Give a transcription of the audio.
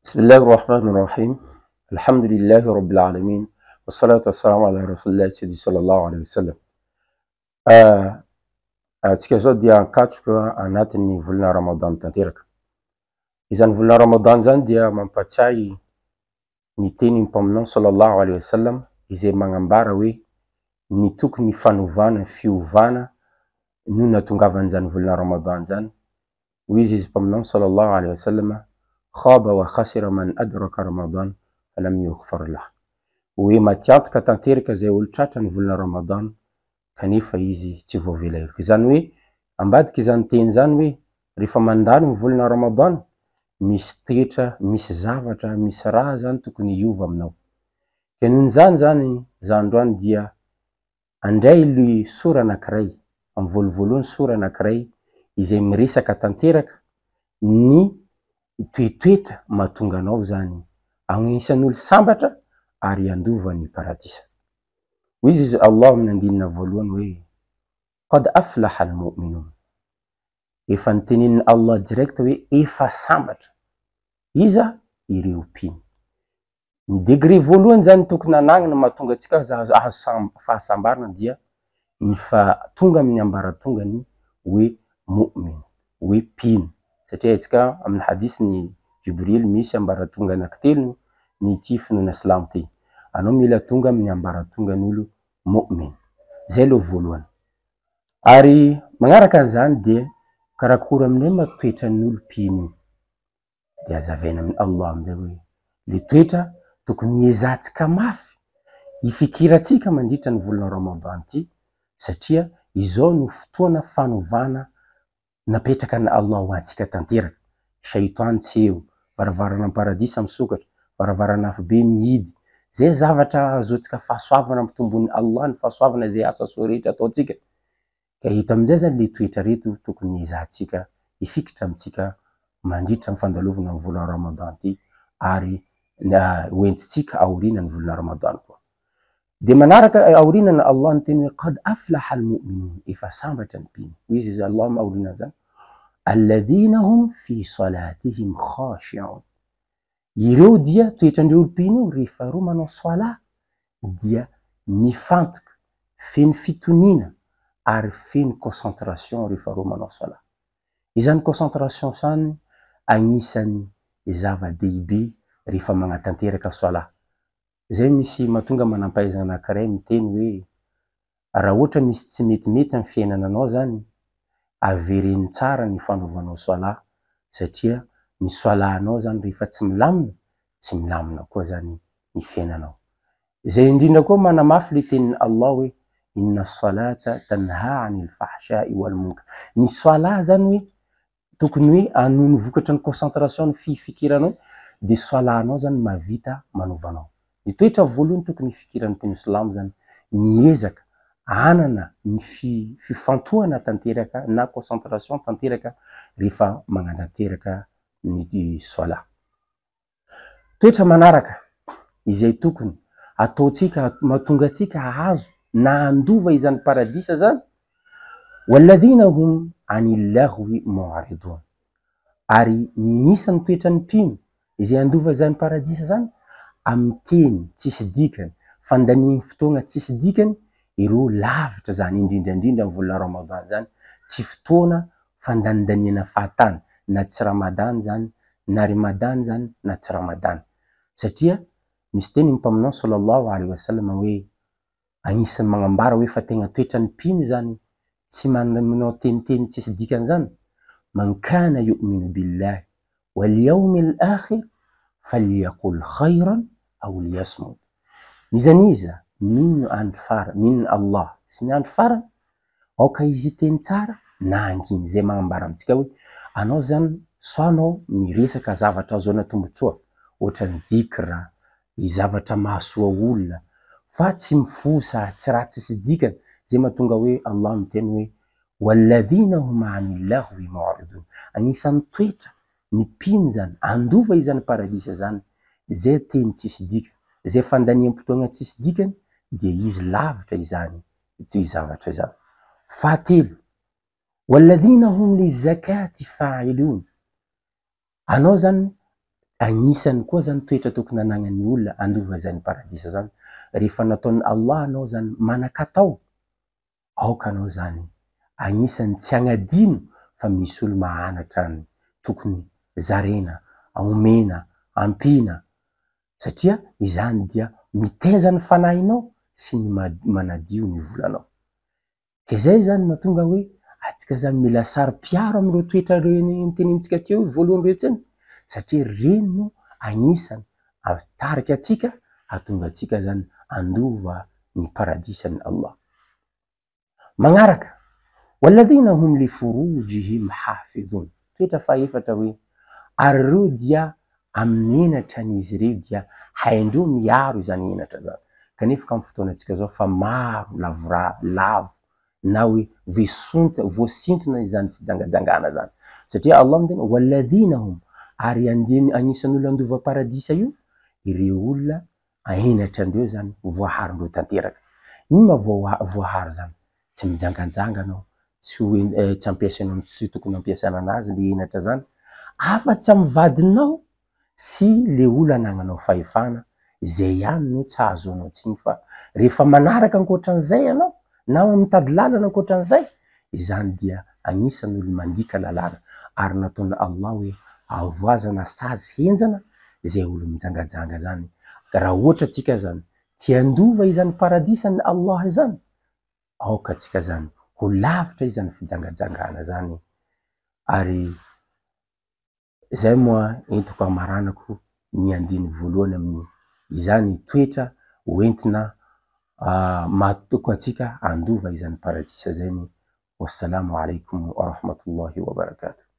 Bismillahi rahmani rahim Alhamdulillahi rabbil alamin Wassalatu wassalamu ala rasulillah sallallahu alaihi wasallam. Antsika izao dia ankatroka anatin'ny volana Ramadan tanteraka. Izany volana Ramadan izany dia mampatsiahy ny tenin'ny Mpaminany sallallahu alaihi wasallam izay magnambara hoe ny tokony fanovana, fiovana no nahatongavan'izany volana Ramadan izany. Hoy izy izy Mpaminany sallallahu alaihi wasallam, Khaba wa khasira man adraka Ramadan falam yughfar lah. Hoe matiantoka tanteraka izay olo tratra ny volana Ramadan kanefa izy tsy voavela heloka. Izany hoe ambadika izany teny izany hoe rehefa mandalo ny volana Ramadan misy toetra, misy zavatra, misy raha zany tokony hiova aminao. Ka noho izany izany za androany dia Andray ilay sora anankiray, amin'ny voalovoalohany sora anankiray izay miresaka tanteraka ny toetoetra mahatonga anao izany anisan'ny olo sambatra ary handova ny paradisa. Hoy izy Allah amin'ny andinina voalohany hoe, Qad aflaha al-mu'minun. Efa notenenin'i Allah direct hoe efa sambatra. Iza? Ireo mpino. Ny degré voalohany zany tokony anagnana mahatonga antsika ahazo fahasambarana dia ny fa tonga amin'ny ambaratongany hoe mu'min, hoe mpino. Satria haintsika amin'ny hadith ny Jibril misy ambaratonga anankitelo ny ity finoana silamo ity. Anao mila tonga amin'ny ambaratongan'olo mu'min. Zay aloha voalohany. Ary magnaraka an'izany dia karakory aminay ma toetran'olo mpino io. dia hazavaina amin'i Allah amin'izay hoe le toetra tokony hiezahantsika mafy hifikirantsika mandritra ny volana Ramadan ity satria izao no fotoana fanovana napetraka an'i Allah ho antsika tanteraka, Shaytan tsy eo, varavarana paradisa misokatra, varavarana afobe mihidy, zay zavatra ahazoantsika fahasoavana ampitomboin'i Allah ny fahasoavana izay asa soa rehetra ataontsika. Ka eto amin'izay zany le toetra reto tokony hiezahantsika hifikitra amintsika mandritra ny fandalovana ny volana Ramadan ity ary ho entintsika aoriana ny volana Ramadan koa. Dia manaraka aoriana ny Allah niteny hoe qad aflaha al-mu'minun, efa sambatra ny mpino. Hoy izy Allah aoriana an'izany, alladhina hum fi salatihim khashi'un. Ireo dia toetran'ireo mpino rehefa ireo manao soalah dia mifantoka, feno fitoniana ary feno concentration rehefa ireo manao soalah. Izany concentration izany agnisan'ny zava-dehibe rehefa magnatanteraka soalah. Izay misy mahatonga manampahaizana anankiray miteny hoe Raha ohatra misy tsy metimety amin'ny fiainananao zany, avereno tsara ny fanaovanao soalah satria ny soalah-nao zany rehefa tsy milamina, tsy milamina koa zany ny fiainanao. Izay indrindra koa manamafy le tenin'i Allah hoe, Inna salata tanha anil fahsha'i wal munkar. Ny soalah zany hoe Tokony hoe hanohy ny vokatry ny concentration ny fifikiranao dia soalanao zany mahavita manova anao. Ny toetra voalohany tokony hifikiran'ny mpino silamo zany ny ezaka hanana ny fifantohana tanteraka na concentration tanteraka rehefa magnantanteraka ny soalah. Toetra manaraka izay tokony ataontsika mahatonga antsika hahazo na handova izany paradisa izany, Walladhina hum anil laghwi mu'ridun, ary ny anisan'ny toetran'ny mpino izay handova izany paradisa izany, amin'ny teny tsisy dikany, fandaniany fotoagna tsisy dikany, ireo lavitra izany, indrindra indrindra amin'ny volana Ramadan izany, tsy fotoana fandanindaniana fahatany, na tsy Ramadan izany na Ramadan izany na tsy Ramadan. Satria misy teny ny Mpaminany Sallallahu alaihi wa sallam hoe, agnisan'ny magnambara hoe fa tegna toetran'ny mpino izany tsy manao teniteny tsisy dikany izany, Man kana yu'minu billahi wal yawmil akhir falyaqul khayran aw liyasmut. N'iza n'iza mino andro farany, mino Allah sy ny andro farany, Aoka izy hiteny tsara na hangina. Izay magnambara amintsika hoe anao zany soit anao miresaka zavatra ahazoana tombotsoa ohatran'ny dhikr, ny zavatra mahasoa olona fa tsy mifosa, tsy raha tsisy dikany. Izay mahatonga hoe Allah miteny hoe walladhina hum anil laghwi mu'ridun. Anisan'ny toetra ny mpino izany handova izany paradisa izany, izay teny tsisy dikany, izay fandaniam-potoagna tsisy dikany dia izy lavitra izany ity zavatra izany. Fahatelo, Walladhina hum lizakati fa'ilun, anao zany Agnisan'ny koa zany toetra tokony anagnan'ny olona handova izany paradisa zany, rehefa nataon'i Allah anao zany manan-katao, aoka anao zany agnisan'ny tsy hagnadino fa misy olo mahanatra any tokony zarena, omena, ampiana satria izany dia mitaiza ny fanahinao sy ny manadio ny volanao. Dia zay zany mahatonga hoe atsika zany mila saro-piaro amin'ireo toetra ireny notenenintsika teo voalohany iretsy iny satria ireny no agnisan'ny hahatarika antsika hahatonga antsika zany handova ny paradisan'i Allah. Magnaraka, Walladhina hum li furujihim hafidhun, toetra fahefatra hoe ary ireo dia amin'ny henatra an'izy ireo dia haindreo miaro izany henatra izany. Kanefa ka amin'ny fotoanantsika izao fa maro lavorary, lavo na hoe voesonta, voasintona izany fijangajangana izany. Satria Allah miteny walladhina hum, ary andiany anisan'ny olona handova paradisa io, ireo olona henatra andreo izany voaharondreo tanteraka. Inona voaharo izany? Tsy mijanganjanga anao, tsy ho tsy ampiasainao amin'ny tsy tokony ampiasana anazy le henatra zany, afa-tsy amin'ny vadinao sy le olona anagnanao fahefana, zay ihany no tsy ahazoanao tsiny fa rehefa manaraka ankoatran'izay ianao na mitady lalana ankoatran'izay, izany dia agnisan'ny olo mandika lalàna ary nataon'i Allah hoe avoazana sazy henjana izay olo mijangajanga zany, raha ohatra tsika zany te handova izany paradisan'i Allah izany aoka antsika zany ho lavitra izany fijangajangana zany ary zay moa entiko hamaranako ny andiny voalohany amin'ny izany toetra hoentina mahatoko antsika handova izany paradisa zay ny Wassalamo alaikum warahmatullahi wabarakatuh.